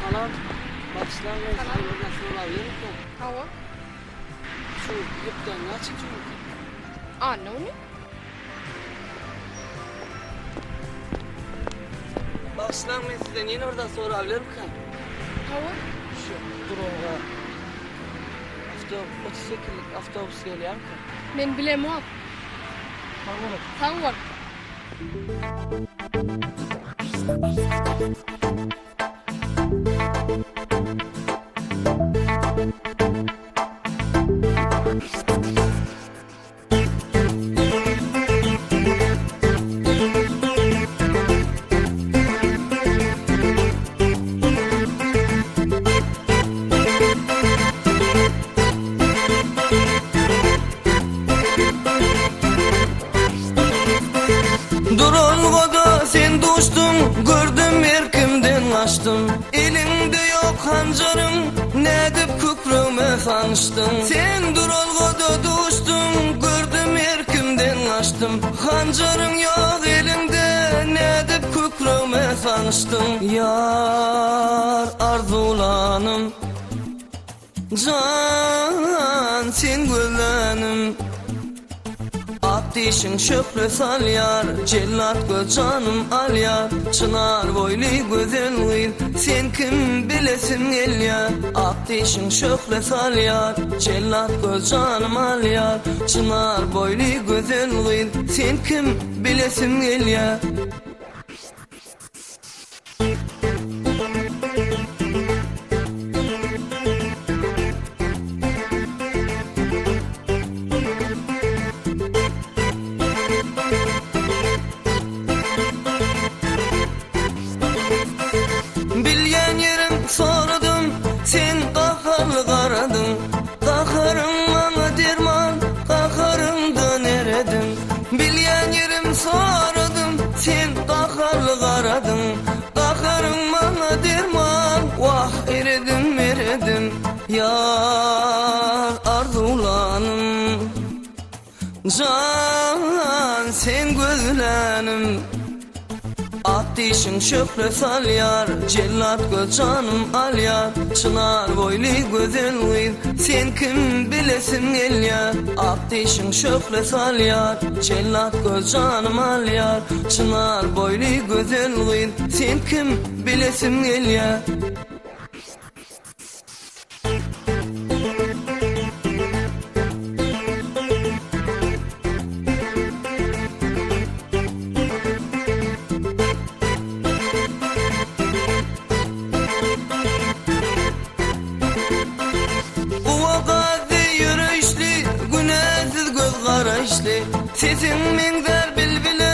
Salam. Bagyşlaň men size bir zat sorabilermikäm? Hawa. Şu hepdäň näçinji günükä? Anna güni. Bagyşlaň men sizden ýene bir zat sorabilermikäm? Hawa. Şu duralga awto 38-lik awtobus gelýärmikä? Men bilemok. Sag boluň. Sag bol. Duralgada sen duşduň, gördüm erkimden gaçdym. Eliňde ýok hanjaryň, nädip kükregime sançdyň. Sen duralgada duşduň, gördüm erkimden gaçdym. Hanjaryň ýok eliňde, nädip kükregime sançdyň. Ýar arzuwlanym. Jan sen gözlänim Ak dişiň şöhle salýar Jellat göz janym alýar Çynar boýly gözel gyz Sen kim bilesim gelýär Ak dişiň şöhle salýar Jellat göz janym alýar Çynar boýly gözel gyz Sen kim bilesim gelýär. Bilýän ýerim soradym, sen gaharly garadyň. Gaharyň maňa derman, gaharyňdan eredim. Bilýän ýerim soradym, sen gaharly garadyň. Gaharyň maňa derman, wah eredim, eredim. Ýar arzuwlanym. Jan sen gözlänim Ak dişiň şöhle salýar Jellat göz janym alýar Çynar boýly gözel gyz Sen kim bilesim gelýär Ak dişiň şöhle salýar Jellat göz janym alýar Çynar boýly gözel gyz Sen kim bilesim gelýär. Guwa gazy ýöreýişli, günäsiz göz garaýyşly, Sesiň meňzär bilbile,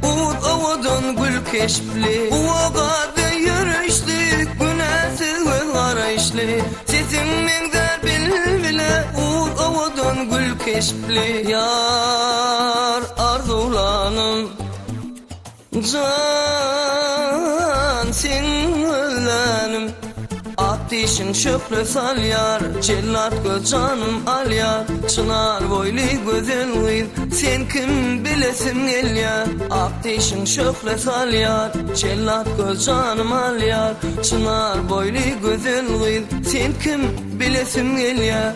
uz owadan gül keşpli. Guwa gazy ýöreýişli, günäsiz göz garaýyşly, Sesiň meňzär bilbile, uz owadan gül keşpli. Ýar arzuwlanym. Jan seň gözlänim Ak dişiň şöhle salýar Jellat göz janym alýar Çynar boýly gözel gyz Sen kim bilesim gelýär Ak dişiň şöhle salýar Jellat göz janym alýar Çynar boýly gözel gyz Sen kim bilesim gelýär.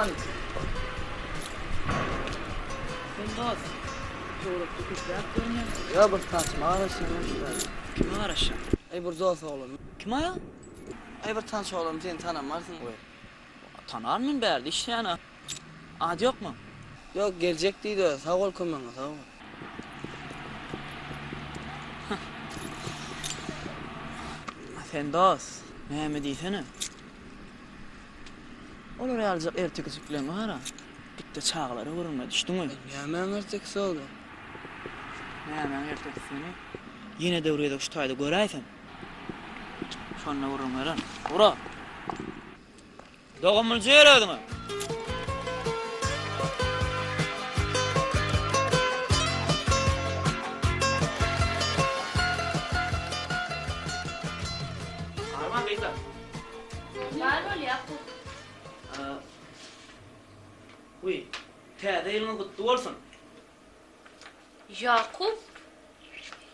Hany. Sen dost, töwerekde köpräk görünýäň. Ýa bir tanşyma garaşýan bolşy. Kime garaşýaň? Aý bir dost oglan. Kim aýal? Aý bir tanyş oglan seni tanamarsyň. Goý. Tanaryn men bärde işleýän-ä. Ady ýokmy? Ýok, geljek diýdi. Sag bol kömegiňe, sag bol. Sen dost, näme diýsene. Olar ýalyjak ertekijikleň bar-a. Gitde çagalara gürrüňe düşdüňmi? Nämäň ertekisi ol? Nämäň ertekisini? Ýene-de bir gezek şu taýda göräýsem. Şonda gürrüň bererin. Ura! Dogan muny jüber özüňe. Arman gyzlar. Bar bol Ýakup. Wiý, täze ýylyňyz gutly bolsun. Ýakup,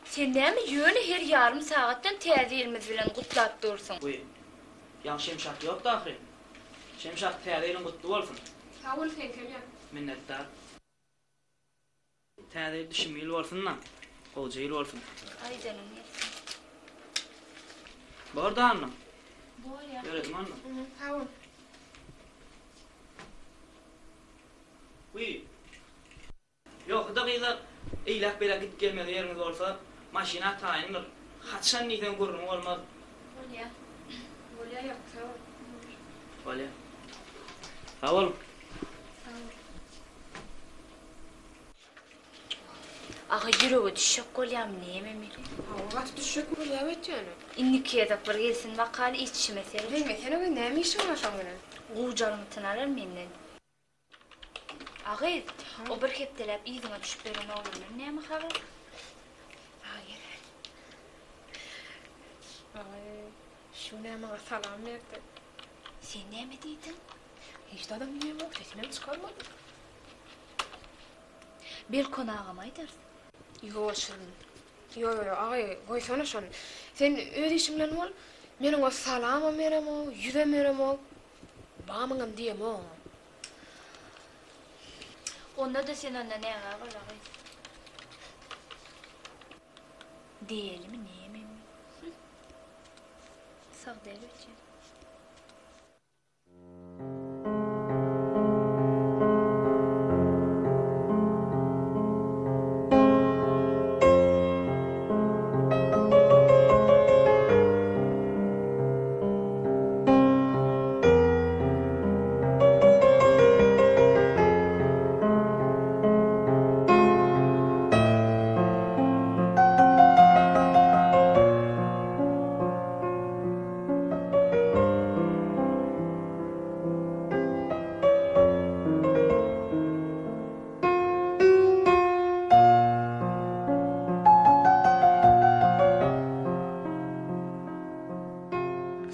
sen näme ýöne her ýarym sagatdan täze ýylymyz bilen gutlap dursuň? Wiý, ýaňy Şemşat ýokdy ahyry. Şemşat, täze ýylyň gutly bolsun. Sag bol seňkem ýa. Minnetdar. Täze ýyl düşüm ýyl bolsun-da, gowja ýyl bolsun. Aýdanyň gelsin. Bor-da onda. Bor ýa. Ýöredim onda. Sag bol. Wiý. Ýogsa-da gyzlar, eýläk-beýläk gidip-gelmeli ýeriňiz bolsa, maşyna taýyndyr. Haçan diýseň gürrüňi bolmaz. Bolýa. Bolýa ýok, sag bol. Bolýa. Sag boluň. Sag bol. Aga ýürege düşjek bolýamy neme meni? Hawa gaty düşjek bolýa bet ýöne. Indiki gezek bir gelsin bakaly içime seret. Diýmesene we näme işiň bar şoň bilen? Gujagyny alar menden. A gyz, o bir hepdeläp yzyňa düşüp beren oglandan näme habar? Saňa gerek. Aý, şu nä maňa salam berdi. Sen näme diýdiň? Hiç zadam diýemok, sesimem çykarmadym. Belki ony agama aýdarys. Ýo, şirin. Ýo, ýo, ýo, agaý, goýsana şony. Sen öz işiň bilen bol. Men oňa salamam beremok, ýüzem beremok. Bamyňam diýemok oňa. Onda-da sen onda nägä bol a gyz. Diýelimi nememi. Hum. Sag däl öýtýän.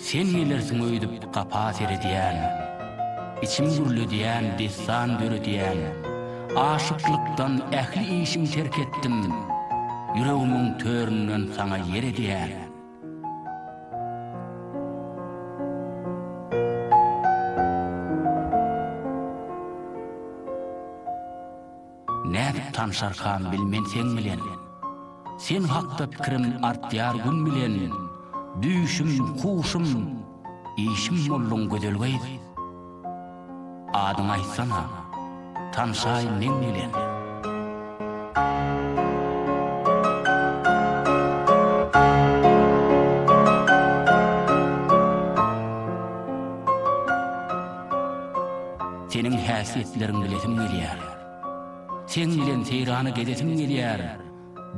Sen gelersiň öýdüp gapa seredýän, Içim gürledýän, dessan döredýän. Aşyklykdan ähli işim terk etdim, Ýüregimiň töründen saňa ýer edýän. Nädip tanşarkam bilmen seň bilen, Sen hakda pikirim artýar gün bilen, Düýşüm, huşum, işim bolduň gözel gyz. Adyňy aýtsana, tanşaý meň bilen. Seniň häsiýetleriň bilesim gelýär. Seň bilen seýrana gezesim gelýär.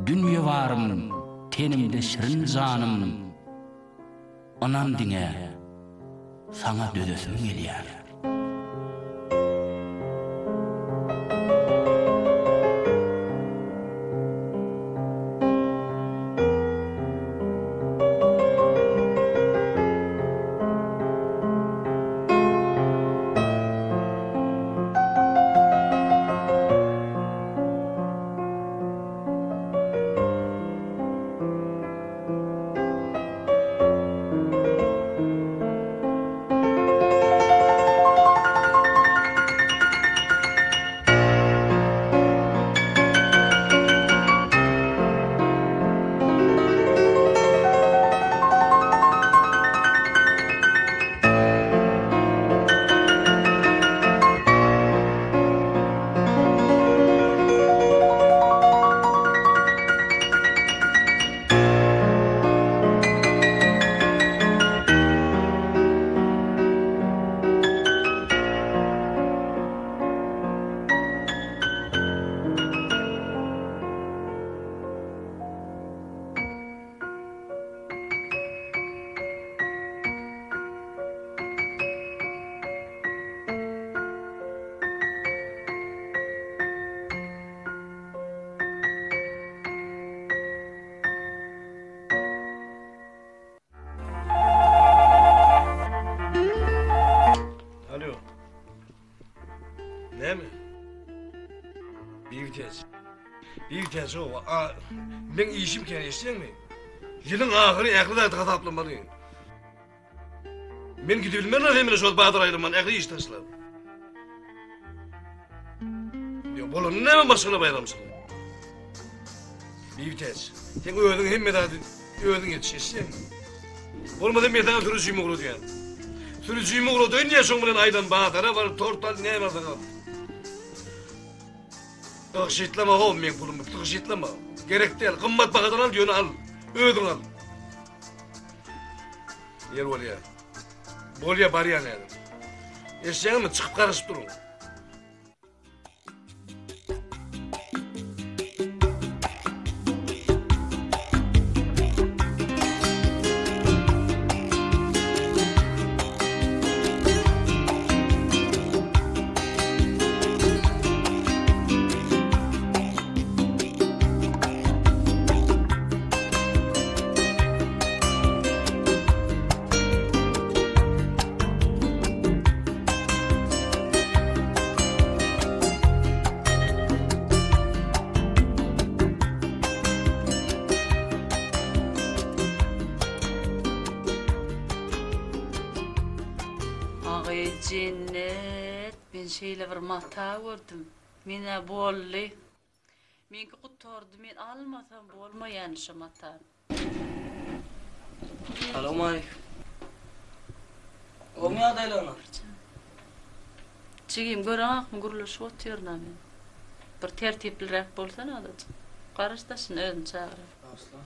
Dünýe barym, tenimde şirin janym. Ynan diňe, saňa dözesim gelýär. Bibitäç oba, a, meň işim kän eşidýäňmi? Ýylyň ahyry ähli zady hasaplamaly. Men gidibilmerin sen bilen şol bazar aýlanman ähli iş taşlap. Ýok, bolany näme maşgala baýramçylygy? Bibitäç, sen özüň hemme zady özüň ýetiş eşidýäňmi? Bolmasa men saňa sürüjimi ugradýan. Sürüjimi ugradaýyn diýýän şoň bilen aýlan bazara bar, tort al, näme alsaň al. Tygşytlama how meň pulumy, tygşytlama. Gerek däl, gymmat bahadan al, ýöne al. Özüň al. Ýer bolýar. Bolýar, barýan häzir. Eşidýäňmi, çykyp garaşyp duruň. Agy jennet, men şeýle bir mata gördüm. Men-ä boldy. Meňki gutardy, men almasam bolmaýan şo matany. Salowmaleýkim. Gowmy ýagdaýlaryňyz? Jigim, göreňokmy gürleşip otyryn-a men. Bir tertipliräk bolsana azajyk. Garaş daşyna özüni çagyrar. Bagyşla.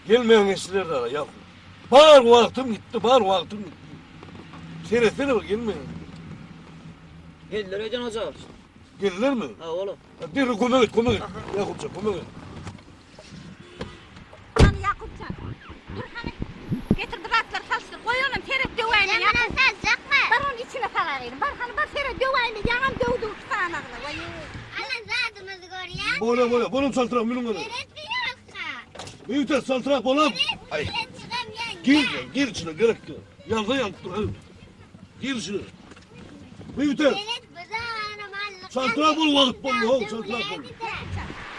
Gelmegiň eşiler dara ýa. Bar wagtym gitdi, bar wagtym gitdi. Seretsene bir gelmegiň. Geldiler öýden hoja. Geldilermi? Ha, oğlum. Derrew kömek et, kömek et. Ýakupjan, kömek et. Hany Ýakupjan. Dur hany. Getir bir zatlar salşdyr. Goý onam seret döwäýme Ýakup. Ýaňam saljakmy? Bar ony içine salaýyn. Bar hany bar seret döwäýme. Ýaňam döwdüň şu sanagyny. Waý. Alan zadymyzy görýäňmi? Bolýa, bolýa. Bolam çaltrak münüň hany. Seret bir ýoksa. Öýde çaltrak bolam. Seret bilen çygam ýaňa. Gir, gir içine gerek ýok. Ýalda ýanyp dur. Hany. Gir içine. Öýde. Seret bu zamanam allyk. Çaltrak bol wagt boldy, how, çaltrak bol.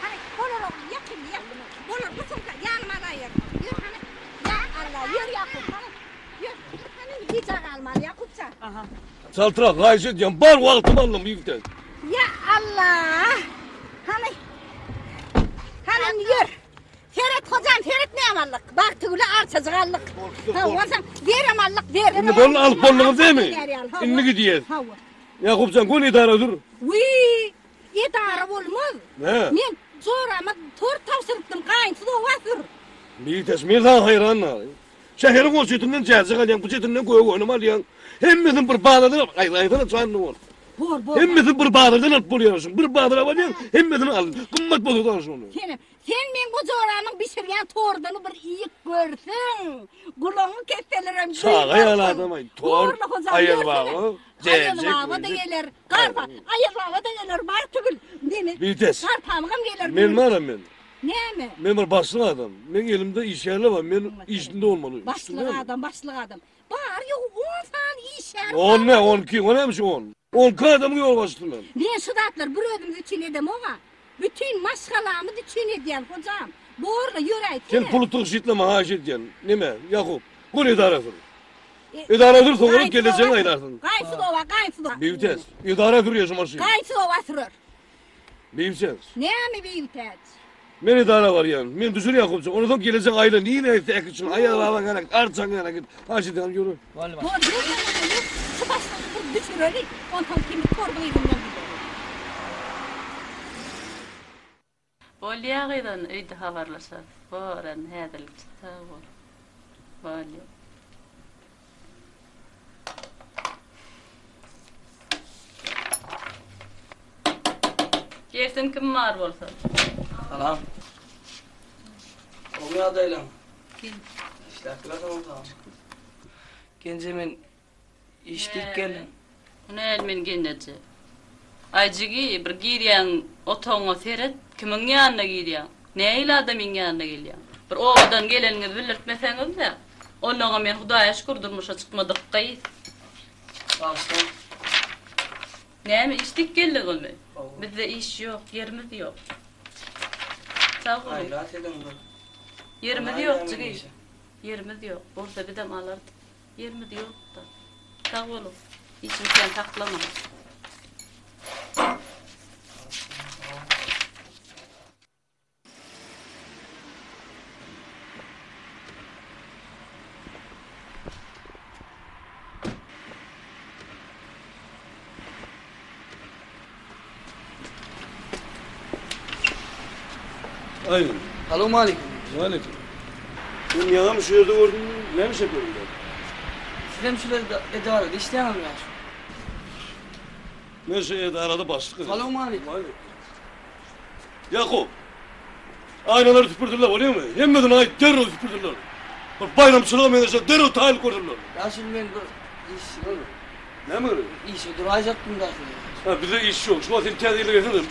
Hany bolar oglum ýakyn ýakyn. Bolar bu sumka ýanyma alaýyn. Ýör hany. Ýa Alla ýör Ýakup hany. Ýör. Hany gijä galmaly Ýakupjan. Aha. Çaltrak haýyş edýän bar wagtymy aldym ýigde. Ýa Alla. Hany. Hany indi ýör. Seret hojam seret näme aldyk. Bagtygüle arçajyk aldyk. Hawa onsoň zerem aldyk zer. Indi boldy alyp bolduňyz dämi? Indi gidýäs. Hawa. Ýakupjan göni edara dur. Wiý, edara bolmaz. Nä? Men jorama tort tabşyrypdym, gaýynsyz oba sür. Miritäç, men saňa haýran. Şäheriň ol çetinden jäjek alýaň, bu çetinden gök önüm alýaň. Hemmesini bir bazardan alyp, aý, aýtsana janly bol. Bor, bor. Hemmesini bir bazardan alyp bolýar şuň. Bir bazara barýaň, hemmesini al. Gymmat bolsa-da al şony. Senem, sen meň bu joramyň bişirýän torduny bir iýip görseň, gulagyňy kesselerem Çaga ýaly adam-aý, tort, Aýaz baba. Aýaz baba-da geler, garpa, Aýaz baba-da geler, Bagtygül. Neme? Bites. Garpamygam geler. Men baram men. Näme? Men bir başlyk adam. Meň elimde işgärler bar. Men işinde bolmaly. Başlyk adam, başlyk adam. Bar ýogy on sany işgär bar. On ne, on iki, o näme şu on? On iki adamyň ýolbaşçysy men. Men şu zatlary bir özümiz üçin edemog-a. Bütin maşgalamyz üçin edýän, hojam. Borla, ýöräýsene. Sen puly tygşytlama, haýyş edýän. Neme, Ýakup, göni edara sür. Edara sür, soňra gelejegiňi aýlarsyň. Gaýynsyz oba, gaýynsyz oba. Bibitäç, edara sürýär şu maşyn. Gaýynsyz oba sürer. Bibitäç. Näme Bibitäç? Men edara barýan. Men düşür Ýakupjan. Ondan soň gelejek aýla nirä gitse äkit şuny. Aýaz babaň ýanyna git, arçaň ýanyna git. Haýyş edýän ýör. Boldy Bor, ýör, ýör. Şu başlygy bir düşüreli, onsoň kimi torduň yzyndan gideris. Bolýa gyz onda öýde habarlaşarys. Bor indi häzirlikçe sag bol. Bolýa. Gelsin kim bar bolsa. Salam. Gowy ýagdaýlaň? Işläp bilersiň onsoň. Genje men Iş diýip geldim. Bu näl men gelneje. Aý jigi, bir girýäň otagyňa seret, kimiň ýanyna girýäň? Nähili adamyň ýanyna gelýäň? Bir obadan geleniňizi bildirtmeseňiz-dä. Onnoňam men Hudaýa şükür durmuşa çykmadyk gyz. Bagyşlaň. Näme iş dik geldiňizmi? Bizde iş ýok, ýerimiz ýok. Sag boluň. Gaýrat ediň bir. Ýerimiz ýok jigi. Ýerimiz ýok. Bolsa bizem alardyk. Ýerimiz ýok-da. Sag boluň. Işimi kän saklamaň. Aýdym. Salowmaleýkim. Waleýkim. Men ýaňam şu ýerde gördüm, näme işläp ýörüň? Sizem şul edarada işleýäňizmi ýaşuly? Men şu edarada başlyk. Salowmaleýkim. Waleýkim. Ýakup! Aýnalary süpürdiler, bolýarmy? Hemmesini aýt, derrew süpürdiler. Bir baýramçylyga meňzeşe derrew taýynlyk gördüler. Ýaşuly men bir iş bir Näme gerek? Işe duraýjakdym da size. Ha, bize iş ýok. Şu wagt sen täze ýyla gelsene.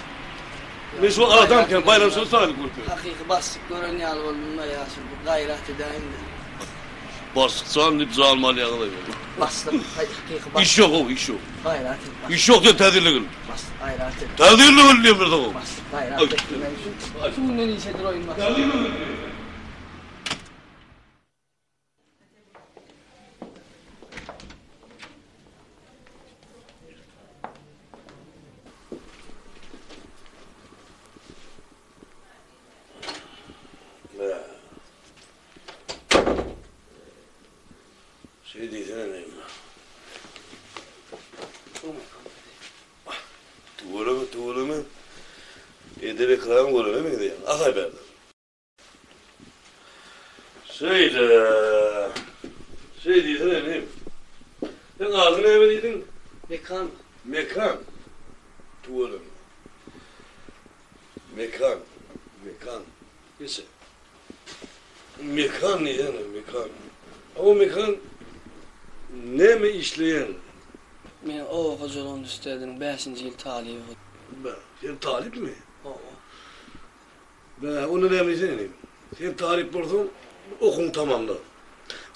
Men şu wagt adam kän, baýramçylyk taýynlyk görüp ýörün. Hakyky başlyk gören ýaly boldum-da ýaşuly, bir gaýrat edäýiň-de. Başlyk jan diýip janymy alýaňyz-aý. Başlyk, hakyky başlyk. Iş ýok-ow, iş ýok. Gaýrat et başlyk. Iş ýok sen täze ýyla gel. Başlyk gaýrat et. Täze ýyla gel diýen bir saňa. Başlyk gaýrat et. Men şu şu günden işe duraýyn başlyk. Täze ýyla gel diýen. Şeý diýsene näme? Tüweleme, tüweleme. Edep-ekram görene meňzeýäň. Asaý bärde. Şeýle. Şeý diýsene inim. Seň adyň näme diýdiň? Mekan. Mekan. Tüweleme. Mekan. Mekan. Geçe. Mekan diýsene, mekan. O mekan näme işleýäň? Men oba hojalyk uniwersitetiniň bäşinji ýyl talyby. Bä, sen talypmy? Hawa. Bä, onda näme diýsene inim. Sen talyp bolsaň, okuwyňy tamamla.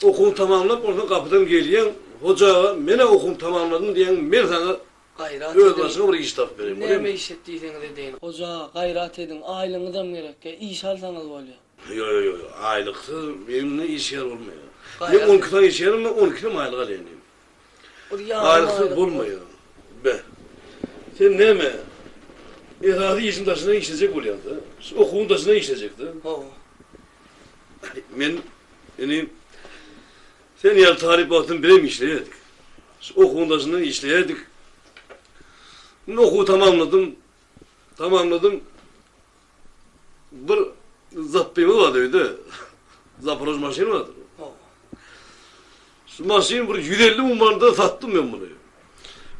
Okuwyňy tamamlap bolsaň gapydan gelýäň, Hoja aga, men-ä okuwymy tamamladym diýýäň, men saňa Gaýrat öz ediň. başyňa bir iş tapyp bereýin, bolýamy? Näme iş et diýseňiz edeýin. Hoja aga, gaýrat ediň, aýlygyňyzam gerekkä, iş alsaňyz bolýa. Ýo, ýo, ýo, aýlyksyz mende işgär bolmaýar. Gaýrat Men on iki ediň. sany işgärim bar, on ikisem aýlyk alýan inim. Bir ýarym Aýlyksyz aýlyk bolmaýar. Be. Sen näme, esasy işiň daşyndan işlejek bolýaň-da? Şu okuwyň daşyndan işlejek-de? Hawa. Men, inim, sen ýaly talyp wagtym birem işleýärdik. Şu okuwyň daşyndan işleýärdik. Indi okuwy tamamladym. Tamamladym. Bir zapbymyz bardy öýde. Zaporoj maşyny bardy. Şu maşyn bir 150 müň manada satdym men muny.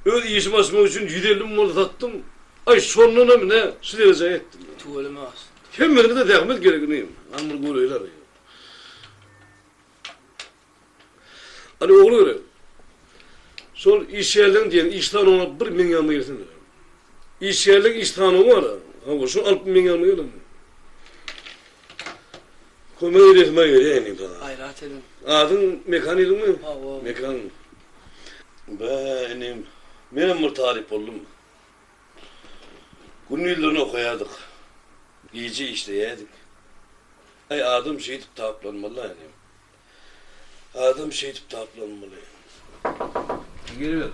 Öz işimi açmak üçin 150 müň manada satdym. Aý şondan hem ine şu derejä ýetdim. Tüweleme olsun. Hemmesine de zähmet gerek inim. Hany bir göreýler. Hany ogly gerek. Şol işgärleň diýen iş sanawyny alyp bir meň ýanyma gelsinler. Işgärleň iş sanawy bar. Hawa, şony alyp meň ýanyma gel. Kömek edesim-ä gelýär indi saňa. Gaýrat ediň. Adyň Mekan diýdiňmi? Hawa. Mekan. Bä, inim, menem bir talyp boldum. Gündizlerini okaýardyk. Gije işleýärdik. Aý adam şeýdip taplanmaly inim. Adam şeýdip taplanmaly. Geliber.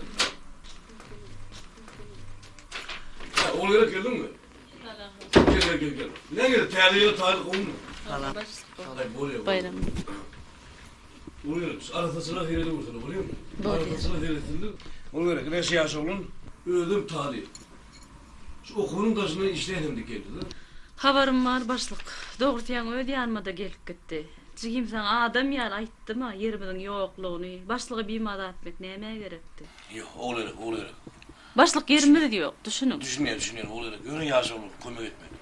Ha, ogul gerek geldiňmi? Salam. Gel gel gel gel. Ne gel täze ýyla taýlyk gowumy? Salam. Aý bolýar. Baýram. Ogul gerek, şu arassaçylyga seredip görsene, bolýarmy? Bolýar. Arassaçylyga seretsinler. Ogul gerek, ine şu ýaş oglan özem talyp. Şu okuwynyň daşyndan işleýän hem-de geldi-de. Habarym bar, başlyk. Dogrusy ýaňy öz ýanyma-da gelip gitdi. Jigim saňa adam ýaly aýtdym-a ýerimiziň ýoklugyny. Başlygy bimaza etmek nämä gerekdi? Ýok, ogul gerek, ogul gerek. Başlyk ýerimiz ýok, düşüniň. Düşünýän, düşünýän, ogul gerek. Ýöne ýaş oglan, kömek etmeli.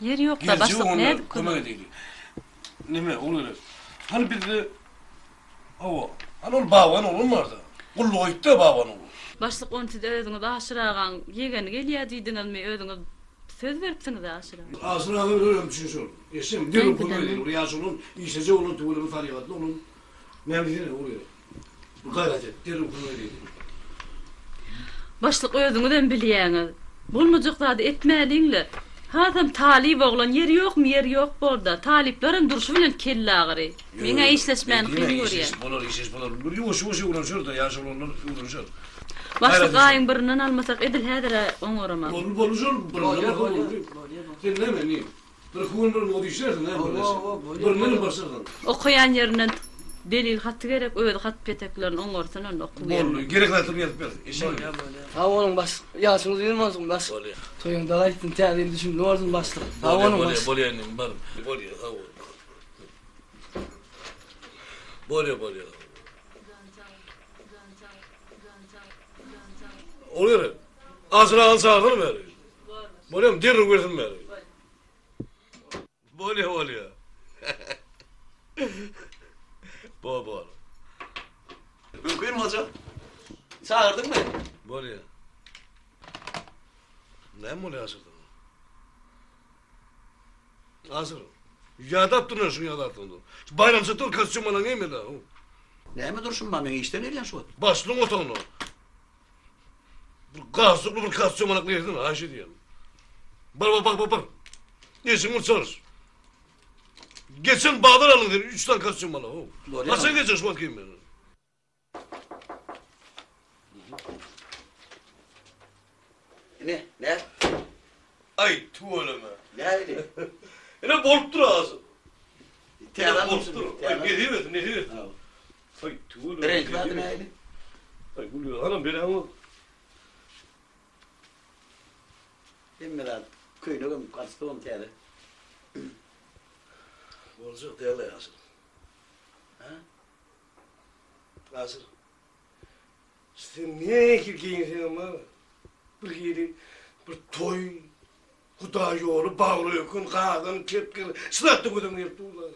Ýer ýok-da, Geljegi başlyk onda nädip kömek kömek? edeli. Neme, ogul gerek. Hany bizde, hawa, hany ol Baban oglan bardy. Gulluga gitdi-ä Baban oglan. Başlyk ony siz özüňiz Aşyr agaň ýegeni gelýär diýdiňizmi, özüňiz söz beripsiňiz-ä Aşyr aga. Aşyr aga bilen özüm düşünişerin. Eşitseň, derrew kömek edeli. Bir ýaş oglan, işlejek oglan, tüweleme salyhatly oglan. Näme diýsene, ogul. Bir gaýrat et, derrew kömek edeyli. Başlyk özüňizem bilýäňiz. Bolmajak zady etmäliň-le. Hasam talyp oglan ýeri ýokmy ýeri ýok borda. Talyplaram durşy bilen kellagyry. Meň-ä işleşmäni kyn görýän. Iş bolar, iş bolar. Bir ýuwaş-ýuwaş öwrenişer-de, ýaş oglanlar öwrenişer. Başlyk aýyň birinden almasak edil häzir-ä oňaramaz. Boldy, boldy şol, birinden alsak boldy. Sen näme indi? Bir gün bir mod işlersiň näme birleşip. Birinden başlarsyň. Okaýan ýerinden delil haty gerek özi hat peteklerini oňarsyn onda okuw ýerinden. Boldy gerek zatlaryny ýazyp ber. Eşek. Bolýa bolýa. Sag boluň başlyk. Ýaşyňyz uzyn bolsun başlyk. Bolýa. Toýuň dagaýtsyn täze ýyl düşümli bolsun başlyk. Sag boluň başlyk. Bolýa bolýa inim bar. Bolýa sag bol. Bolýa bolýa. Ol gerek. Asyr agany çagyrdyr beri. Bolýam derrew gelsin beri. Bolýa bolýa. Bo bol. Mümkin hoja. Çagyrdyňmy? Bolýa. Näme bolýa Asyr? Asyr. Ýadap durun şuň ýadap durun. Baýramçylykda bir kostýum alan geýmeli. Näme durşum bar men işden gelýän şu wagt. Başlygyň otagyna. Bir galstukly bir kostýum alyp geýsene, haýyş edýän. Bar bar bar bar bar. Eşigiňi bir çalyş. Geçen bazar aldyň sen 3 tane kostýum ala. Bolýar. Haçan geçen şu wagt geýmeli. Ne? Ne? Ay tüweleme. Ne öyle? Ine bolup dur ağzı. Täze bolup dur. Ay nesip etsin, nesip etsin. Ay tüweleme. Reňk zady nähili? Ay gülüyor. Anam beni ama. Hemme zat köýnegem, galstugam täze. Boljak däl asyl. Ha? Asyl. Sen nähili geýinseňem bar. Bir hili bir toý, huda ýoly, bagry ökün, gazan, kepgir, şu zatda gözüň gelip dur.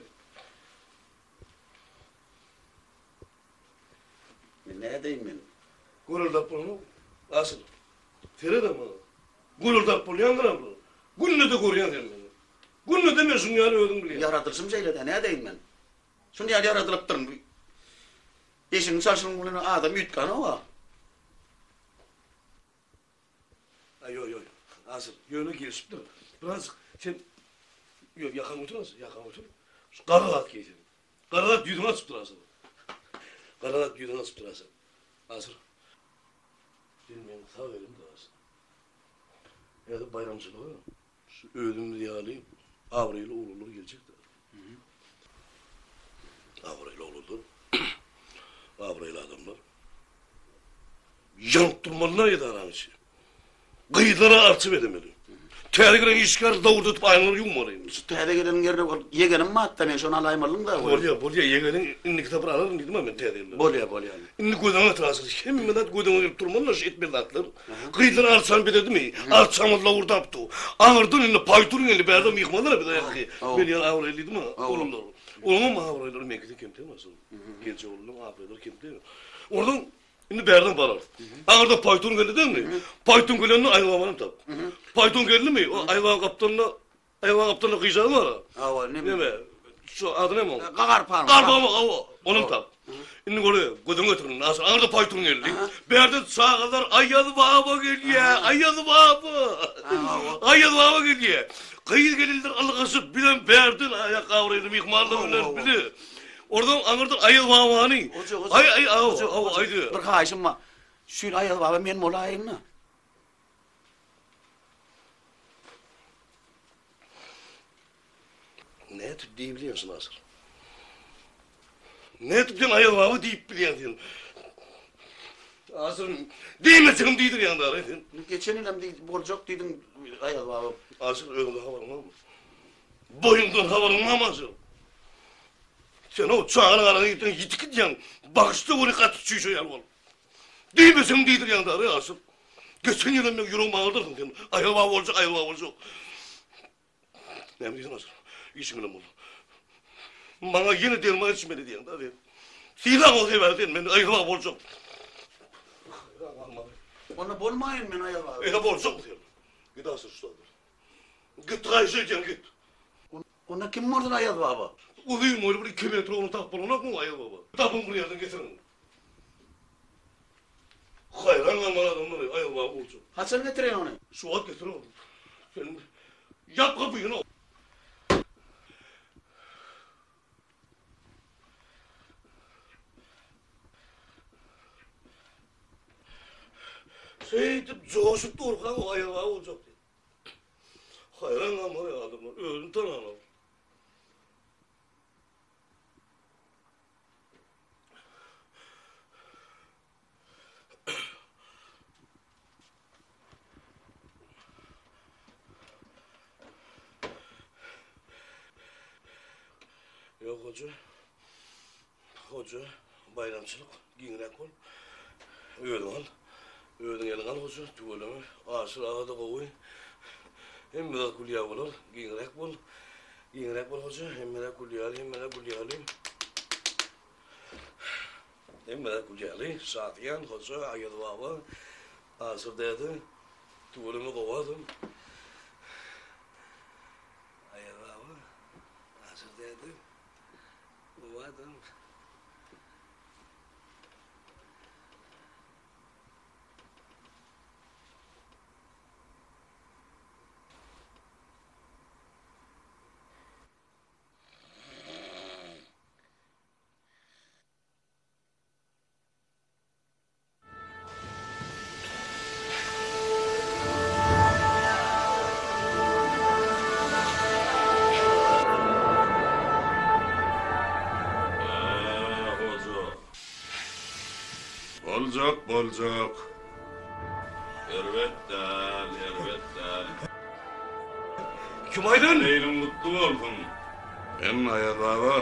Men nädeýin men? Gürüldäp bolmaz. Asyl. Seredem maňa. Gürüldäp bolýandyr-a bu. Günde-de görýäň sen meni. Günde-de men şuň ýaly özüň bilýäň. Ýaradylyşym şeýle-dä, nädeýin men? Şuny ýaly ýaradylypdyryn. Eşigiňi çalşyryň bilen adam üýtgänok-a. Aý ýok ýok Asyl ýöne gelişipdir. Birazjyk sen ýok ýakaňy göter Asyl ýakaňy göter. Şu gara zat geý sen. Gara zat ýüzüňi açypdyr Asyl. Gara zat ýüzüňi açypdyr Asyl. Asyl. Sen meň sag elimde Asyl. Häzir baýramçylyga şu özümiz ýaly abraýly oglanlar geljekdir. Abraýly oglanlar, abraýly adamlar. Ýanyp durmalylar edaranyň içi. Gyzlara arça bezemeli. Täze gelen işgär dowurdatyp aýnalary ýuwmaly. Şu täze geleniň ýerine ol ýegenim batda men şony alaýmalyň-da. Bolýa, bolýa, ýegeniň indiki sapar alaryn diýdim-ä men täze ýylda. Bolýa, bolýa. Indi gözüňe atyrasyň. Hemme zat gözüňe gelip durmaly-da şu etmeli zatlar. Gyzlar arçany bezedimi? Arçamyz lowurdap dur. Aňyrdan indi paýtun geldi, bärde myhmanlar biz aýakky. Men ýaly abraýly diýdim-ä, oglanlar. Onuňam abraýlary meňkiden kem däl asyl. Geljek oglanlaryň abraýlary kem däl. Oradan Indi bärden bararys. Aňyrdan paýtun geldi dälmi? Paýtun gelende Aýbabanam tap. Paýtun geldimi? O Aýbaba gapdalynda Aýbaba gapdalynda gyjagy bar. Hawa, neme? Neme? Şu ady näme oň? Gagarpan. Garpama, hawa. Onam tap. Indi göre, gözüňe getir. Nasıl? Aňyrda paýtun geldi. Bärden çagalar Aýaz baba gelýär. Aýaz baba. Aýaz baba gelýär. Gyz gelinler ylgaşyp, bizem bärden aýak abraýly myhmanlar bilen bile. Oradan aňyrdan Aýaz babany. Hoja, hoja. Aý, aý, aw, Hoja, aw, hoja. aýdy. Bir haýyşym bar. Şu ýyl Aýaz baba men bolaýyn-da. Nädip diýip bilýäň şuny Asyr? Nädip sen Aýaz baba diýip bilýäň sen? Asyr, diýmejegim diýdirýäň dary sen. Geçen ýylam diý, boljak diýdiň Aýaz baba. Asyr, özüňde habaryň barmy? Boýuňdan habaryň barmy Asyr? Sen o çaganyň arasyna gitseň ýitip gidýäň. Bagyşda weli gaty çüýşe ýaly bolup. Diýmeseň diýdirýäň dary Asyr. Geçen ýylam meň ýüregimi agyrdarsyň sen. Aýaz baba boljak, Aýaz baba boljak. Näme diýseň Asyr, işiň bilen bol. Maňa ýene derman içmeli diýýäň da sen. Sylaň o sebäbi sen men Aýaz baba boljak. Onda bolmaýyn men Aýaz baba. Ene boljak sen. Git Asyr şu taýdan. Git haýyş edýän git. Onda kim bolsun Aýaz baba? Uzyn boýly bir 2 metr oglan tapyp bolanokmy Aýaz baba? Tapyň bir ýerden getiriň. Haýran galmaly adamlar Aýaz baba boljak. Haçan getireýin ony? Şu wagt getir oglum. Sen ýap gapyny. Şeýdip joşup durkaň o Aýaz baba boljak diýip. Haýran galmaly adamlar özüni tananok. Ýok hoja. Hoja, baýramçylyk, giňräk bol. Özüň al. Özüň eliňe al hoja, tüweleme. Aşyr aga-da gowy. Hemme zat gülýä bolar. Giňräk bol. Giňräk bol hoja. Hemmeler gülýäli, hemmeler gülýäli. Hemmeler gülýäli. Şadyýan hoja, Aýaz baba, Aşyr däde. Tüweleme gowy adam. Aýaz baba, Aşyr däde. Gowy adam. Boljak, boljak. Erbet däl, erbet däl. Kim aýdan? Ýylyň gutly bolsun. Men Aýaz baba.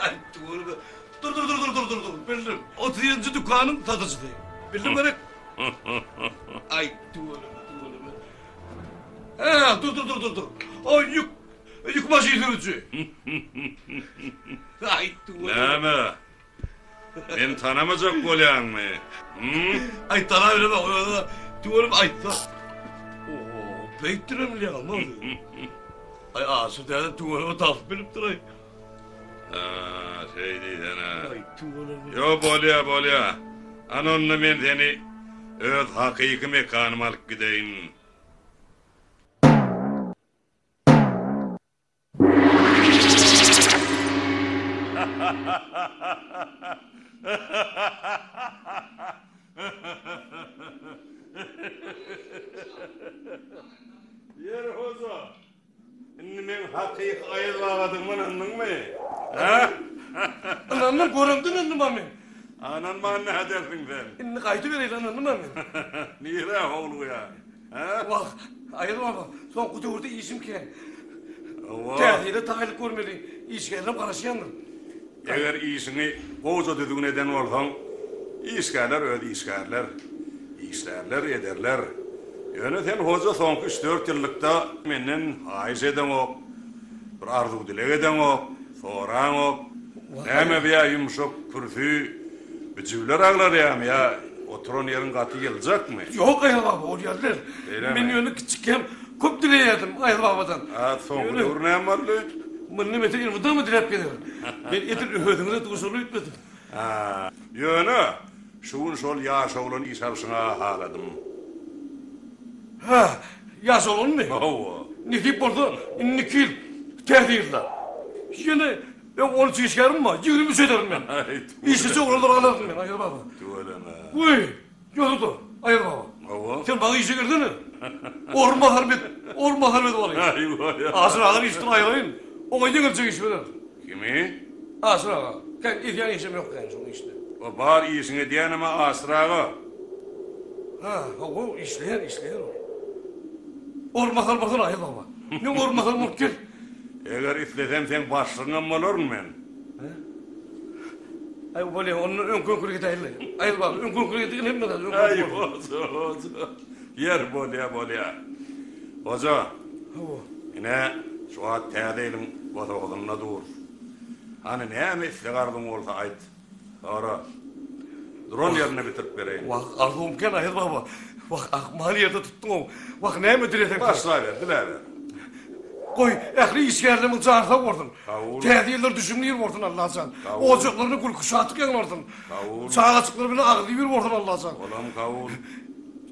Aý, tüweleme. Dur dur dur dur dur dur dur bildim. 37-nji dükanyň satyjysy. Bildim gerek. Aý tüweleme tüweleme. Hä dur dur dur dur dur. O ýük ýük maşyn sürüji. Aý tüweleme. Näme? Meni tanamajak bolýaňmy? Hum? Aý tanabileme özüne tüweleme aýtsa. Oho beýtdirem bilýäňmi? Aý Aşyr däde tüweleme tapyp bilipdir aý. Ha, şeý diýsene. Ýo, bolýa, bolýa. Ana onda men seni öz hakyky mekanyma alyp gideýin. Ýeri hoja, Indi meň hakyky Aýaz babadygyma ynandyňmy? Hä? Ynandym, göremde ynandym-a men. Ynanman nädersiň sen? Indi gaýdybereýin, ynandym-a men. Nirä howlugýaň? Hä? Wah, Aýaz baba, soňky döwürde işim kän. Hawa. Täze ýyla taýynlyk görmeli, işgärlerim garaşýandyr. Eger işiňi gowja düzgün eden bolsaň, işgärler öz işgärler, işlärler, ederler. Ýöne sen hoja soňky üç-dört ýyllykda menden haýyş edeňok, bir arzuw-dileg edeňok, soraňok. Näme bu ýa ýumşak kürsi Bijüwler aglarýamy ýa oturan ýeriň gaty ýyljakmy? Ýok Aýaz baba ol ýaly däl. Men ýöne kiçikkäm köp dileýärdim Aýaz babadan. A soňky döwür näme boldy? Mundan beter elmydama diläp gezerin. Men edil özüňize duşaly öýtmedim. A ýöne şu gün şol ýaş oglan iş alşyňa haladym. Hä, ýaş oglanmy? Hawa. Nesip bolsa indiki ýyl täze ýylda. Ýene Öň 13 işgärim bar, 23 ederin men. Işçi oglanlary alaryn men, Aýaz baba. Tüweleme. Goý, ýok-da, Aýaz baba. Hawa. Sen maňa işe gelsene. Orunbasar bet, orunbasar edip alaýyn. Aý, bolýar. Aşyr agany işden aýraýyn. Oňa ýeňiljek iş bererin. Kimi? Aşyr aga. Kän edýän işim ýok kän şoň işde. O bar işiňi edýänem-ä Aşyr aga. Ha, hawa, işleýär, işleýär ol. Orunbasar bolsana, Aýaz baba. Meň orunbasarym bolup gel. Eger islesem seň başlygyňam bolaryn men. Aý bolýa onda öňki öňküne gidäýeli. Aýaz baba öňki öňküne gideli hemme zat öňki Aý hoja hoja. Ýer bolýa bolýa. Hoja. Hawa. Ine şu wagt täze ýylyň bosagasynda durus. Hany näme isleg arzuň bolsa aýt. Sora. Duran ýerinde bitirip bereýin. Wah arzuwym kän Aýaz baba. Wah ahmal ýerde tutduň-ow. Wah näme dileseň. Başlaber diläber. Goý, ähli işgärlerimiň jany sag bolsun. Kabul. Täze ýyllar düşümli ýyl bolsun Allajan. Kabul. Ojaklaryna gülki şatlyk ýaňlansyn. Kabul. Çagajyklary bilen agzybir bolsun Allajan. Olam kabul.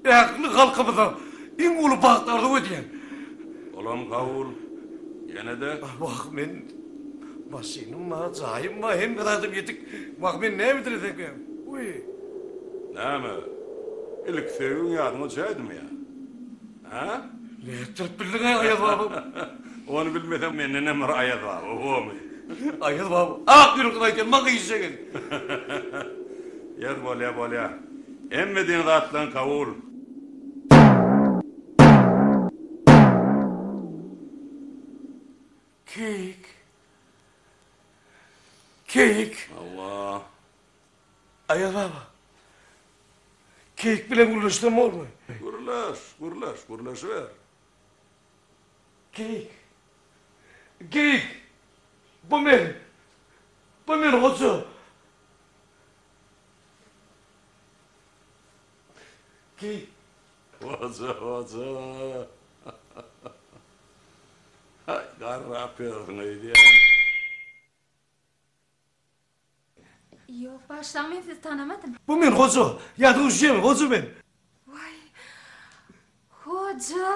Ähli halkymyza iň uly bagt arzuw edýän. Olam kabul. Ýene-de. Wah, men maşynym bar, jaýym bar, hemme zadym ýetik. Wah, men näme dilesemkäm? Wiý. Näme? Ilki söýgiň ýadyňa düşäýdimi ýa? Hä? Nätdirip bildiň-ä Aýaz baba? Ony bilmeseň mendenem bir Aýaz baba bormy? Aýaz baba, ak ýürekden aýdýan, maňa işe gel. Ýaz bolýa, bolýa. Hemme diýen zatlaryň kabul. Keýik. Keýik. Hawa. Aýaz baba. Keýik bilen gürleşsem bormy? Gürleş, gürleş, gürleşiber. Keýik. Keýik. Bu men. Bu men hoja. Keýik. Hoja, hoja. Haý, garrap ýörsüň öýdýän. Ýok, bagyşlaň, men sizi tanamadym. Bu men Hoja. Ýadyňa düşýärmi, Hoja men. Waý, Hoja.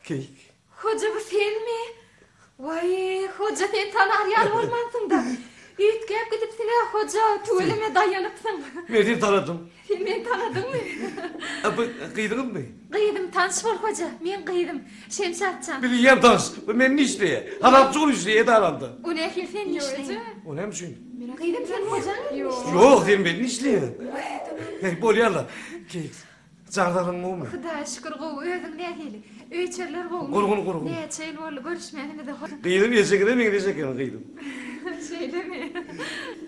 Keýik. Hoja bu senmi? Waý, Hoja sen tanar ýaly bolmansyň-da. Üýtgäp gidipsiň-ä, Hoja, tüweleme daýanypsyň. Men seni tanadym. Sen meni tanadyňmy? A bu gyzyňyzmy? Gyzym, tanyş bol Hoja, meň gyzym, Şemşatjan. Bilýän tanyş. Bu mende işleýär. Halapçy bolup işleýär edaramda. O nähili sende işleýär? O näme üçin? Gyzym sen Hojaň elinde işleýäň. Ýok, sen mende işleýäň. Heý, bolýar-la. Keýik. Jan saglygyň gowumy? Hudaýa şükür gowy, özüň nähili? Öý-içeriler gowumy? Gurgun, gurgun. Näçe ýyl boldy görüşmänimize? Gyzym ejeňize meňzeş eken gyzym. Şeýlemi?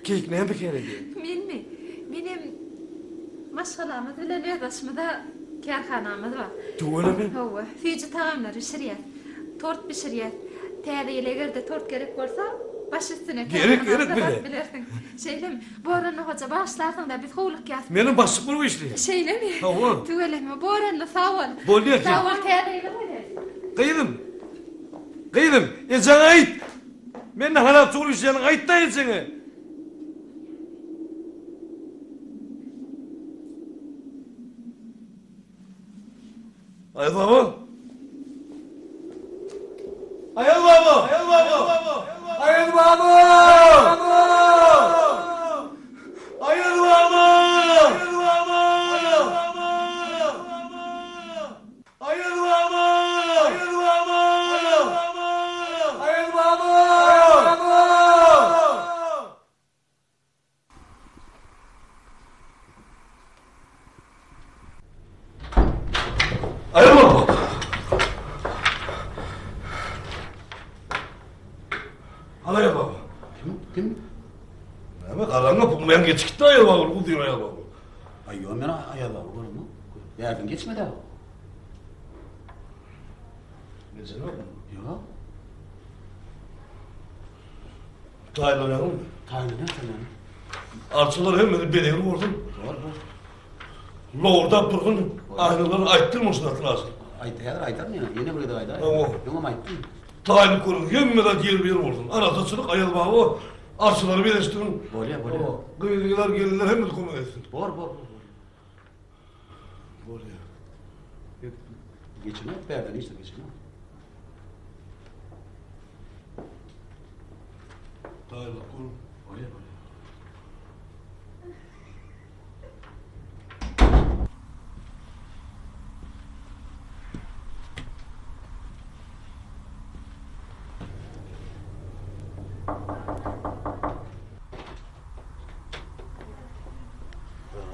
Keýik näme kär edýär? Menmi? Menem maşgalamyz bilen özbaşymyza kärhanamyz bar. Tüweleme. Hawa, süýji tagamlar bişirýäs. Tort bişirýäs. Täze ýyl eger-de tort gerek bolsa, baş üstüne Gerek, gerek kärhanamyza bize. baryp bilersiň. Şeýlemi? Boranly hoja, bagyşlarsyň-da, biz howlukýas. Menem başlyk bolup işleýän. Şeýlemi? Hawa. Tüweleme, Boranly, sag bol. Bolýar. Sag bol, täze ýylyň bilen. Gyzym, gyzym, ejeňe aýt! Men naharapçy bolup işleýäniňi aýt-da ejeňe! Aýaz baba! Aýaz baba! Aýaz baba! Aýaz baba! Aýaz baba! Aýaz baba! Aýaz baba! Aýaz baba! Aýaz baba! Aýaz baba! Aýaz baba! Al Aýaz baba. Kim? Kim? Näme garaňa bu men geçip gitdi Aýaz baba, uzyn Aýaz baba. Aý ýok men Aýaz baba göremok. Bärden geçmedi. Geçenokmy? Ýok. Taýynlanýaňmy? Taýynlanýan, taýynlanýan. Arçalar hemmesi bezegli bolsun. Bor, bor. Lowurdap dursun. Aýnalar aýtdyrma şu zatlar asyl. Aýt, häzir aýdaryn ýene, ýene bir gezek aýdaýyn. Hawa. Öňem aýtdym. Taýynlyk görüň, hemme zat ýerbe-ýer bolsun. Arassaçylyk, Aýaz baba, arçalary bezeşdiriň. Bolýar, bolýar. Hawa. Gyzlar, gelinler hemmesi kömek etsin. Bor, bor, bor. Bolýar. Geçenok, bärden hiç geçenok. Taýynlyk görüň. Bolýar, bolýar.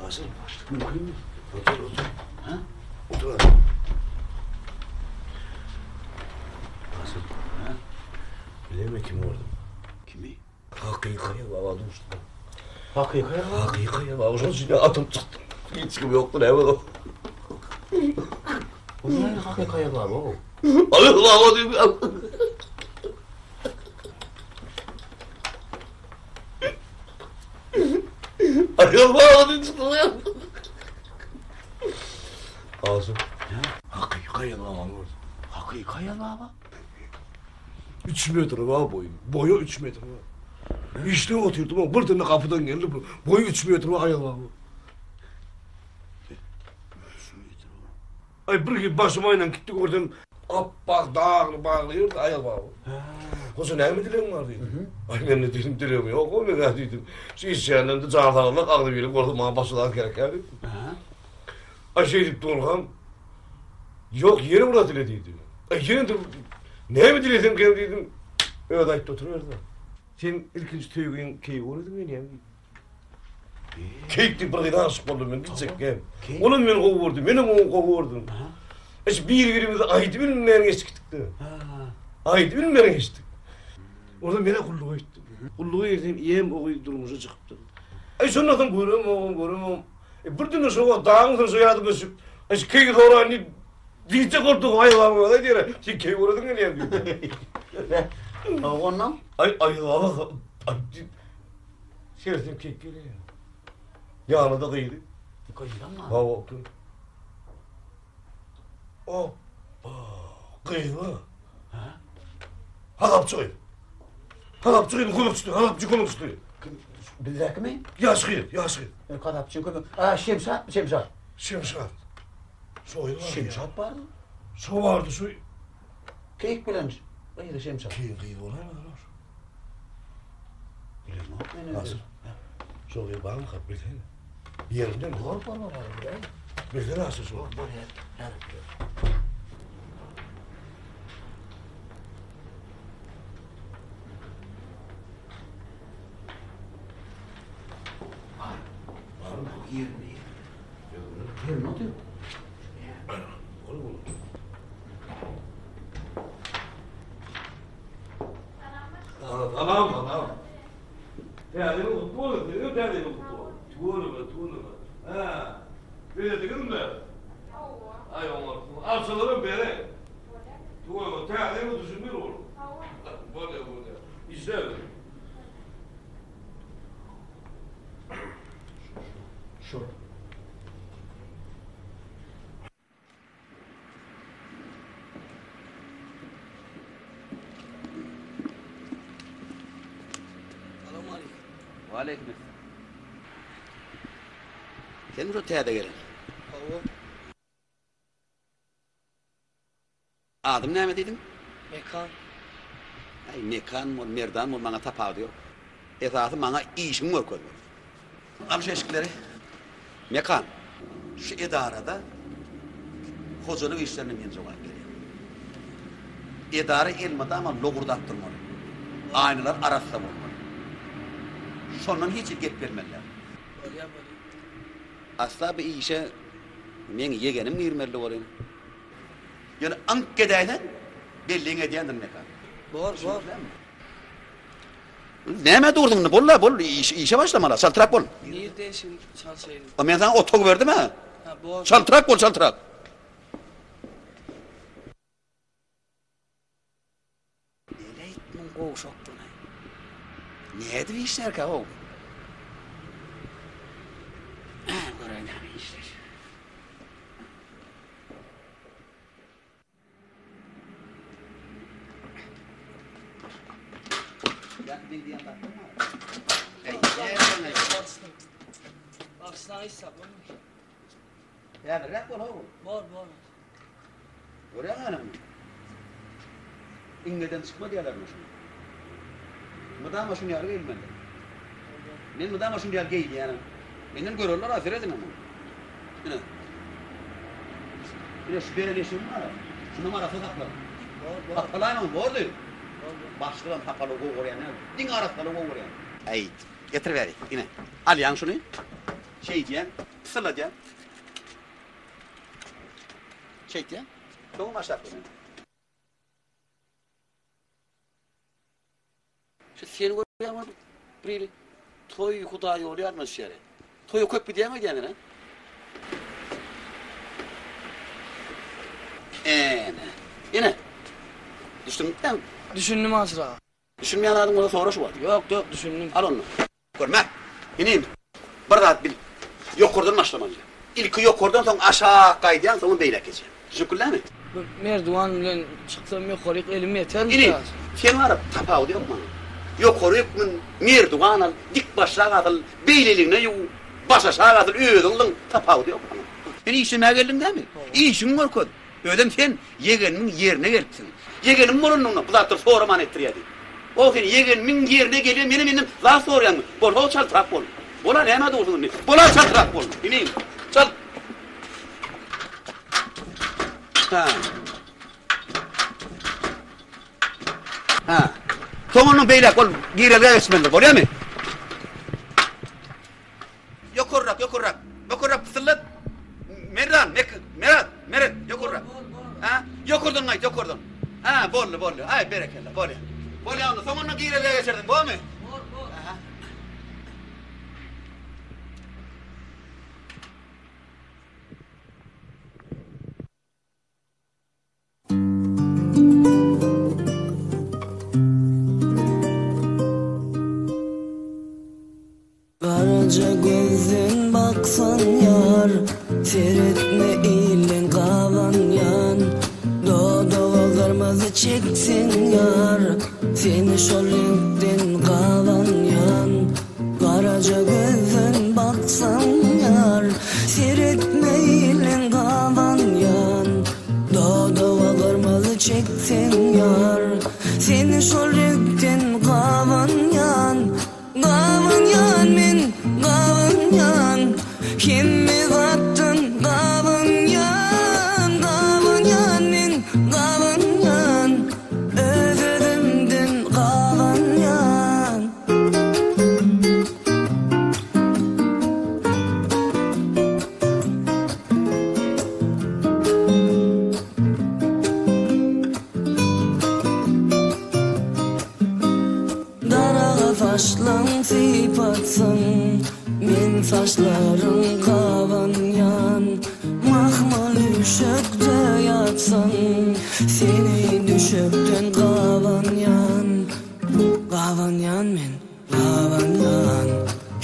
Asyl başlyk mümkinmi? Otur, otur. Ha? Otur. Asyl. Ha? Bileme kimi gördüm? Kimi? Hakyky baba duşdum. Hakyky baba? Hakyky baba. Şonuň üçin atylyp çykdym. Hiç kim ýokdy näme o? O näme hakyky baba o? Aý baba diýip. Aýaz baba diýip çykdym. Asym. Hakyky Aýaz babany gördüm. Hakyky Aýaz baba? Üç metr bar boýy. Boýy üç metr bar. Işläp otyrdym, birden gapydan geldi. Boýy üç metr bar Aýaz baba. Aý bir gün başym aýlanyp gitdi görsem apbak dagly bagly ýerde Aýaz baba. Hoja näme dilegiň bar diýdi. Aý men de diýdim dilegim ýok o meň diýdim. Şu işýänden de jan saglyk agzybirlik bolsa maňa başga zat gerek däl diýdim. Aý şeýdip durkam ýok ýene bir zat dile diýdi. Aý ýene de näme dilesemkem diýdim. Özi aýtdy oturyberdi. Sen ilkinji söýgiň keýgi boldy meni diýdi. Keýik diýip bir gyza aşyk boldum men gitjekkäm. Olam meni gowy gördi, menem ony gowy gördüm. Hiç bir-birimizi aýdyp bilmän geçdik gitdik-de. Aýdyp bilmän geçdik. Onsoň men-ä gulluga gitdim. Gulluga girsem, ýem o gyz durmuşa çykypdyr. Aý şondan soň göremogam, göremogam. E, bir dünde şo wagt dagyň üstüne şo ýadyma düşüp, aý şu keýigi soraýyn diýip, diýjek boldum, aý babaň özi aýdýar, sen keýik göresiň gelýär diýip. Ondan? Aý, aý baba, aý diýip, Seretsem keýik gelýär. Ýanyda gyzy. Gyzam bar. Hawa, otur. Oppa, gyz bar. Hä? Hazapçy gyz. Hazapçy gyzyň kömekçisi, hazapçy kömekçisi. Kim? Bizdäkimi? Ýaş gyz, ýaş gyz. Hazapçyň kömek. A, Şemşat, Şemşat. Şemşat. Şo gyz bar. Şemşat barmy? Şo bardy, şu. Keýik bilen gyzy Şemşat. Keýik gyz bolaýmasa bar. Bilemok men Nasıl? Şo gyz barmyka bilsene. Ýerinde mi? Bor bor bor. Bilsene asıl şo. Bor bor ýer. Bar. Barmy? Ýerinde ýerinde. Ýerinde otyr. Bor bor. Salam, salam. Täze ýyl gutly bolsun, siziň täze ýylyň gutly bolsun. Tüweleme, tüweleme. Hä, beýlediňizmi? Hawa. Aý, oňarsyň. Arçalaram bereý. Tüweleme, täze ýyla düşündir ol. Hawa. Bolýar, bolýar. Işläberiň. Şol. Waleýkim esselam. Sen şu täze gelen. Hawa. Adyň näme diýdiň? Mekan. Äý, Mekan bol, Merdan bol, maňa tapawudy ýok. Esasy maňa işiňi görkezmeli. Al şu eşikleri. Mekan, şu edarada hojalyk işlerine men jogap berýän. Edara elmydama lowurdap durmaly. Aýnalar arassa bolmaly. Şondan hiç hili gep gelmeli däl. Bolýa, bolýa. Asla bu işe meň ýegenim girmeli welin. Ýöne aňk edäýseň, belliň edýändir Mekan. Bor, bor. Nämä durduň indi? Bol-la, bol, işe başlamaly, çaltrak bol. Nirde işiň çalşaýyn? A men saňa otag berdim-ä. Ha, bor. Çaltrak bol, çaltrak. Neleýt muň gowşaklygyny. Nädip işlärkä o? Hä, göräý näme işler. Häzirräk bol ogul. Bor, bor. Görýäňmi ana muny? Iňňeden çykma diýýärler muňa şuny. Mydama şuny ýaly geýilmeli. Men mydama şuny ýaly geýinýänem. Menden görerler-a, serediň muňa. Ine. Ine şu beren eşigim bar-a. Şunam arassa saklagyn. Hapalaýmaň, bordy. Başlygam hapalygy gowy görýän däl. Diňe arassalygy gowy görýän. Äýt, getir bäri. Ine, alýaň şuny. Şeýdýäň, pysyladýaň. Şeýtýäň. Soňam aşak berýäň. Şu seni görýän bolup birili toý hudaý ýoly ýadyma düşýär. Toýa köp gidýäňmi öýdýän sen, a? Ene. Ine. Düşündiňmi? Düşündim Aşyr aga. Düşünmeýän zadyň bolsa sora şu wagt. Ýok, ýok, düşündim. Al onda. Görme. Inim, bir zat bil. Ýokardan başlamaly. Ilki ýokardan soň aşak gaýdýaň, soňam beýläk geçýäň. Düşnükli dälmi? Bir merdiwan bilen çyksam ýokaryk elim ýetermi Ini, sen baryp tapawudy ýok maňa. Ýokaryk mün, merdiwan al, dik başrak asyl, beýleligine ýuw, başaşak asyl, özüň zyň, tapawudy ýok maňa. Sen işlemäge geldiň dämi? Işiňi görkez. Özem sen ýegenimiň ýerine gelipsiň. Ýegenim bolanyňda bu zatlary soraman etdirýärdi. O sen ýegenimiň ýerine gelýän menem menden zat soraýaňmy? Bol-how çaltrak bol. Bol-a nämä dursuň indi? Bol-a çaltrak bol. Inim, çalt. Hä. Hä. Soň ondan beýläk ol girelgä geçmelidir. Bolýamy? Ýokarrak, ýokarrak. Ýokarrak pysyldat. Merdan, Mek, Merat, Meret, ýokarrak. Hä? Ýokardan gaýt, ýokardan. Hä, boldy, boldy. Aý, berekella, bolýa. Bolýa onda, soň ondan girelgä geçersiň, bormy? Bor, bor. Aha. Garaja gözden baksaň ýar, Seretme ilden gabanýan. Dodaga gyrmyzy çekseň ýar, Seni şol reňkden gabanýan. Garaja gözden baksaň ýar, Seretme iliň gabanýan. Dodaga gyrmyzy çekseň ýar, Seni şol reňkden gabanýan. Gabanýan men, gabanýan, Hemme zatdan gabanýan. Gabanýan men, gabanýan, Öz-özümden gabanýan. Daraga saçlaň sypatsyn, Men saçlaryň gabanýan. Mahmal düşekde ýatsaň, Seni düşekden gabanýan. Gabanýan men, gabanýan.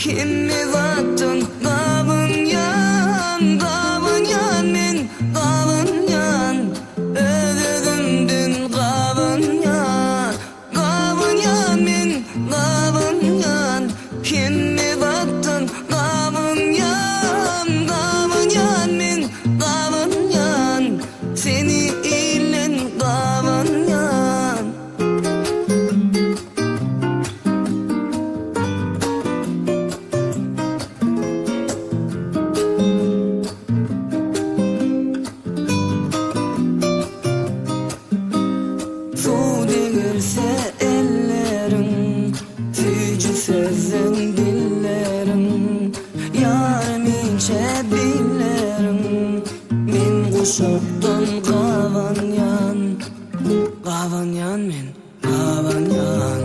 Hemme zatdan gabanýan, gabanýan men, gabanýan. Öz-özümden gabanýan. Gabanýan men, gabanýan, Hemme zatdan gabanýan, Gabanýan men, gabanýan, Seni ilden gabanýan. Suw degirse elleriň, Süýji sözden dilleriň, Ýarym inçe billeriň, Men guşakdan gabanýan, Gabanýan men, gabanýan.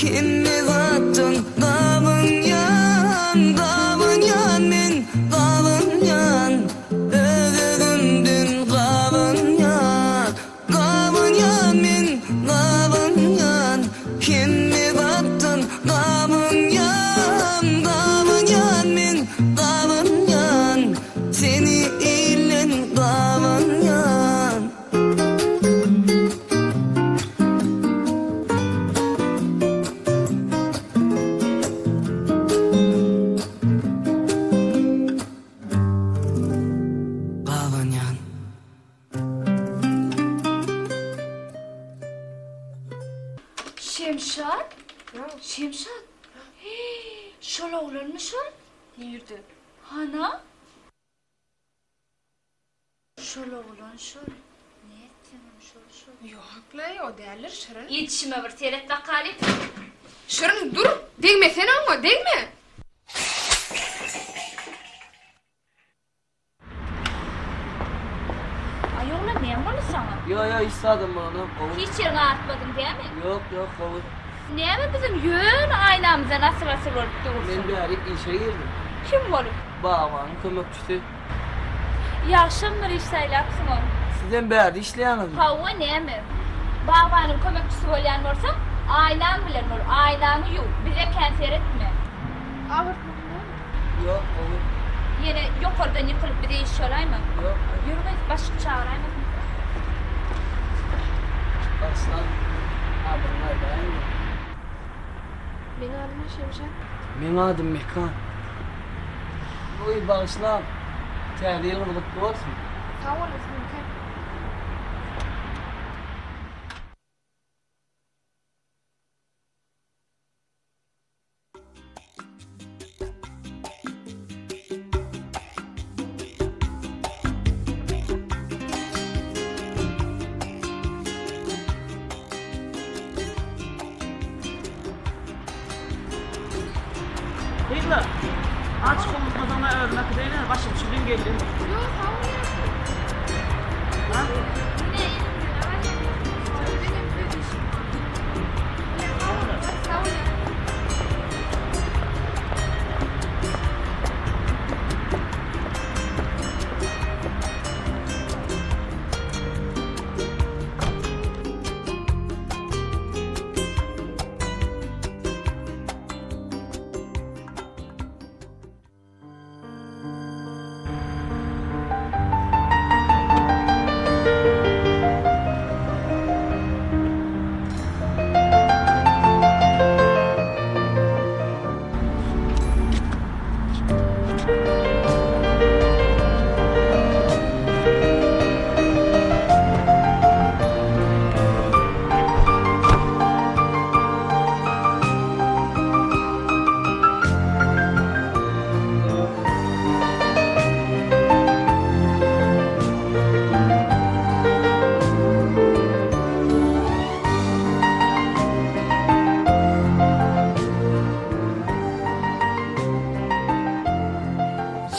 Hemme zatdan gabanýan, Gabanýan men, gabanýan, Öz-özümden gabanýan, Gabanýan men, gabanýan, Hemme zatdan gabanýan, Gabanýan men, gabanýan, Seni ilden gabanýan. Gabanýan. Şemşat? Şemşat? Hii, şol oglanmy şol? Nirde? Hana? Şol oglan şol. Nätseňem şol şol. Ýok-laý, o däldir, Şirin. Ýetişime bir seret bakaly. Şirin, dur! Degmesene oňa, degme! Aý oglan näme boldy saňa? Ýo ýo hiç zadam bolanok gowy. Hiç ýeriňi agyrtmadyň dämi? Ýok ýok gowy. Näme biziň ýöne aýnamyzdan asyl asyl bolup dursuň? Men bärik işe girdim. Kim bolup? Bagbanyň kömekçisi. Ýagşam bir iş saýlapsyň-ow. Sizem bärde işleýäňizmi? Hawa näme? Bagbanyň kömekçisi bolýan bolsaň, aýnaň bilen bol, aýnaňy ýuw, bize kän seretme. Agyrtmadyň dämi? Ýok, gowy. Ýene ýokardan ýykylyp bize iş bolaýma. Ýok. Ýör gyz, başlyk çagyraýmasyn. Bagyşlaň, adyňy aýdaýyňda. Meň adym-a Şemşat. Meň adym Mekan. Oý, bagyşlaň. Täze ýylyňyz gutly bolsun. Sag boluň, siziňkem. Gyzlar, aç bolmasaň-a özüme äkideýin-ä, başym çüwdüm geldim. Ýok, sag bol ýaşuly. Ha? Ine, elimden barýan ýaşuly. Menem öz işim bar. Ine, sag bol, sag bol ýaşuly.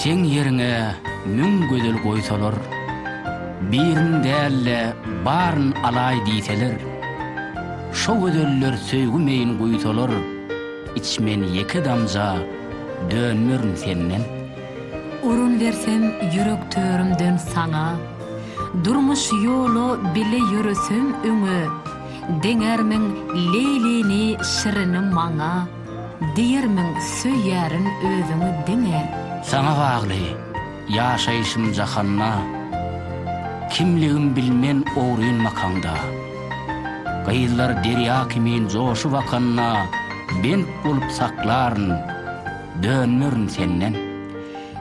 Seň ýeriňe müň gözel goýsalar, Birin däl-de, baryn alaý diýseler, Şo gözeller söýgi meýin guýsalar, Içmen ýeke damja, dönmerin senden. Orun bersem ýürek törümden saňa, Durmuş ýola bile ýöresem öňe, Deňärmiň Leýlini, Şirini maňa, Diýermiň söýýärin özüňi diňe. Saňa bagly ýaşaýşym jahanda, Kimligim bilmen ogryn bakaňda. Gyzlar derýa kimin joşup akanda, Bent bolup saklaryn, dönmerin senden.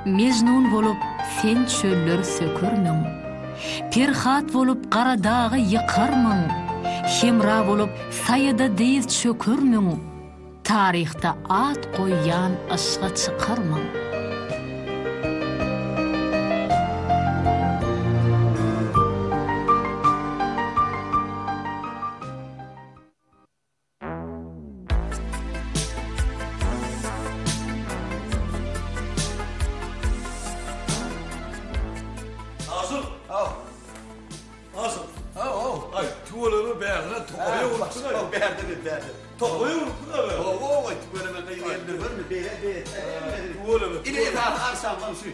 Mejnun bolup sen çöller sökermiň? Perhat bolup gara dagy ýykarmyň? Hemra bolup saýada dyz çökermiň? Taryhda at goýýan yşga çykarmyň? Asyl! Haw. Asyl. Haw, haw. Aý, tüweleme bärde tokaýa urupsyň aý. Bärde bir bärde. Tokaýa urupsyň aý. Hawa, hawa, tüweleme gyz geldi görme, beýle beýle. Tüweleme. Ine esasy agşamdan şu.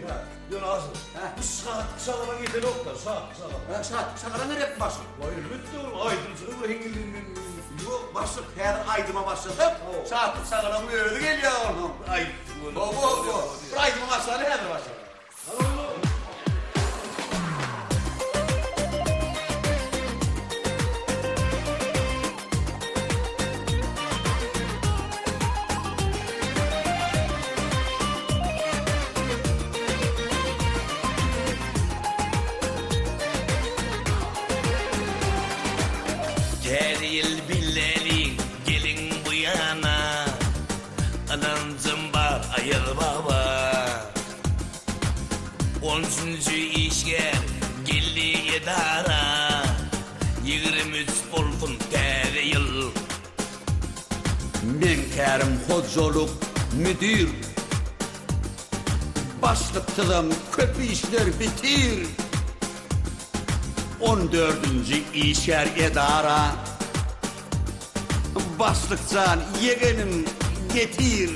Ýöne Asyl. Bu şatlyk şagalaň ýetenok-da, şatlyk şagalaň. Şatlyk şagalaň gerek başlyk. Waý, elbetde ol aýdymçylyk bir hiňňildiginden. Ýok, başlyk, häzir aýdyma başlasak, şatlyk şagalaň özi gelýär onsoň. Aý, tüweleme. Hawa, hawa. Bir aýdyma başlaly häzir başlyk. Täze ýyl bileli geliň bu ýana Ynanjym bar Aýaz baba. On üçünji işgär geldi edara 23 bolsun täze ýyl. Meň kärim hojalyk müdir. Başlyksyzam köp işler bitir. On dördünji işgär edara. Başlyk jan, ýegenim, getir.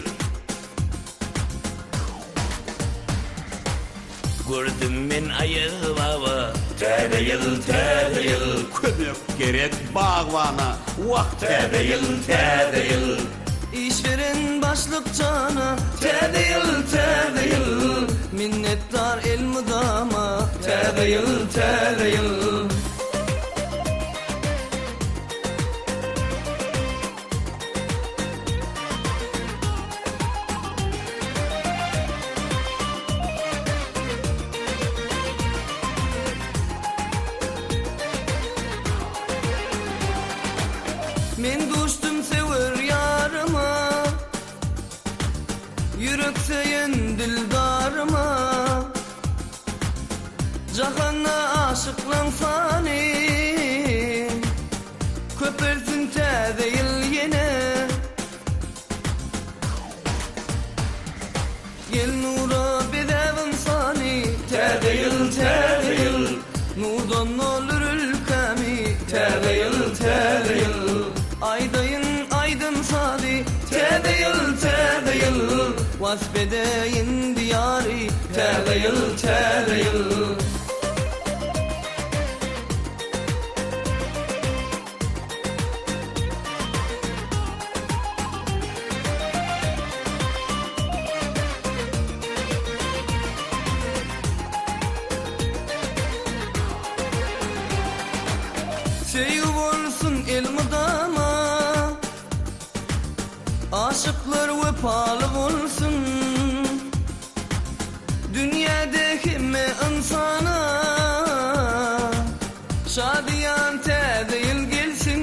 Gördüm men Aýaz baba. Täze ýyl, täze ýyl. Kömek gerek bagbana. Wah, täze ýyl, täze ýyl. Iş beren başlyk jana. Täze ýyl, täze ýyl. Minnetdar elmydama. Täze ýyl, täze ýyl. men dildaryma. Jahanda aşyklaň sany Köpelsin täze ýyl ýene. Gel nura bezäp ynsany Täze ýyl, täze ýyl Nurdan doldur ülkämi Täze ýyl, täze ýyl Aýdaýyn aýdym sazy Täze ýyl, täze ýyl Wasp edeýin diýary Täze ýyl, täze ýyl. Söýgi bolsun elmydama Aşyklar wepaly bolsun Dünýäde hemme ynsana Şadyýan täze ýyl gelsin.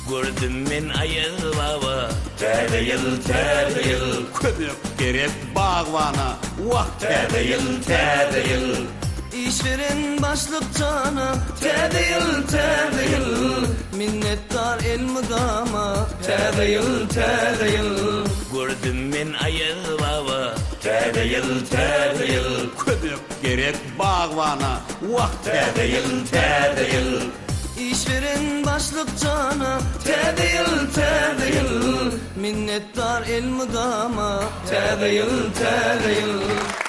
Gördüm men Aýaz baba. Täze ýyl, täze ýyl. Kömek gerek bagbana. Wah, täze ýyl, täze ýyl. Iş beren başlyk jana. Täze ýyl, täze ýyl. Minnetdar elmydama. Täze ýyl, täze ýyl. Gördüm men Aýaz baba. Täze ýyl, täze ýyl. Kömek gerek bagbana. Wah, täze ýyl, täze ýyl. Iş beren başlyk jana. Täze ýyl, täze ýyl. Minnetdar elmydama. Täze ýyl, täze ýyl.